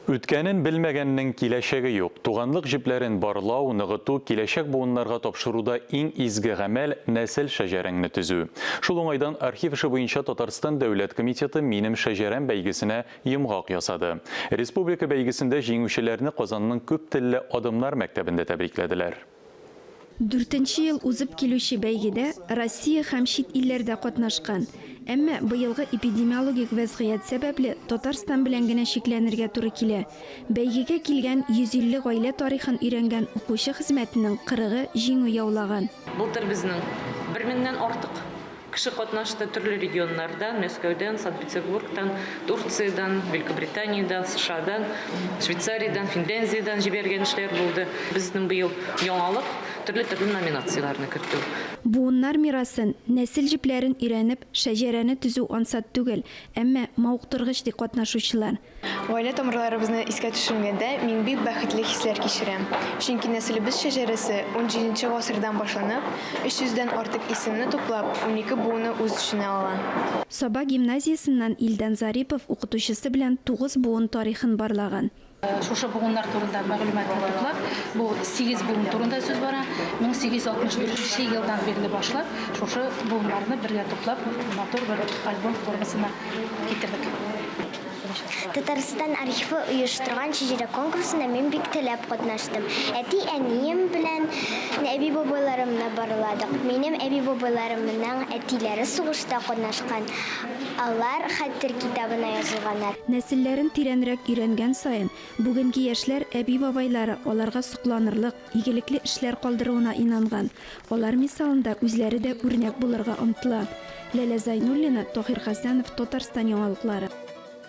Үткәнен белмәгәннең киләчәге юк. Туганлык җепләрен барлау, ныгыту, киләчәк буыннарга тапшыруда иң изге гамәл, нәсел шәҗәрәңне төзү. Шул уңайдан архив эше буенча Татарстан дәүләт комитеты Минем шәҗәрәм бәйгесенә йомгак ясады. Республика бәйгесендә җиңүчеләрне Казанның күп телле Адымнар мәктәбендә тәбрикләделәр. Дүртенче ел узып килүче бәйгедә Россия һәм чит илләр дә катнашкан. Әмма быелгы эпидемиологик вәзгыять сәбәпле, Татарстан белән генә чикләнергә туры килә. Бәйгегә килгән 150 гаилә тарихын өйрәнгән укучы хезмәтенең кырыгы җиңү яулаган. Былтыр безнең бер меңнән артык Кеше катнашты төрле регионнардан, Мәскәүдән, Санкт-Петербургтан, Турциядән, Великобританиядән, СШАдан, Швейцариядән, Финляндиядән җибәргән эшләр булды. Безнең быел яңалык, төрле-төрле номинацияләрне кертү. Буыннар мирасын, нәсел җепләрен өйрәнеп, шәҗәрәне төзү ансат түгел, әмма мавыктыргыч, ди катнашучылар. Гаилә тамырларыбызны искә төшергәндә, мин бик бәхетле хисләр кичерәм. Чөнки нәселебез шәҗәрәсе унҗиденче гасырдан башланып, өч йөздән артык исемне туплап, 12 буынны үз эченә ала. Саба гимназиясеннән Илдан Зарипов укытучысы белән тугыз буын тарихын барлаган. Шушы буыннар турында мәгълүматны туплап, бу сигез буын турында сүз бара, 1864 нче елдан бирле башлап, шушы буыннарны бергә туплап, матур бер альбом формасына китердек. Татарстан архивы оештырган Шәҗәрә конкурсында мин бик теләп катнаштым. Әти-әнием белән әби-бабайларымны барладык. Минем әби-бабайларымның әтиләре сугышта катнашкан. Алар Хәтер китабына язылганнар. Нәселләрен тирәнрәк өйрәнгән саен, бүгенге яшьләр әби-бабайлары аларга сокланырлык, игелекле эшләр калдыруына инанган, алар мисалында үзләре дә үрнәк булырга омтыла. Ләлә Зайнуллина, Таһир Хәсәнов, Татарстан яңалыклары.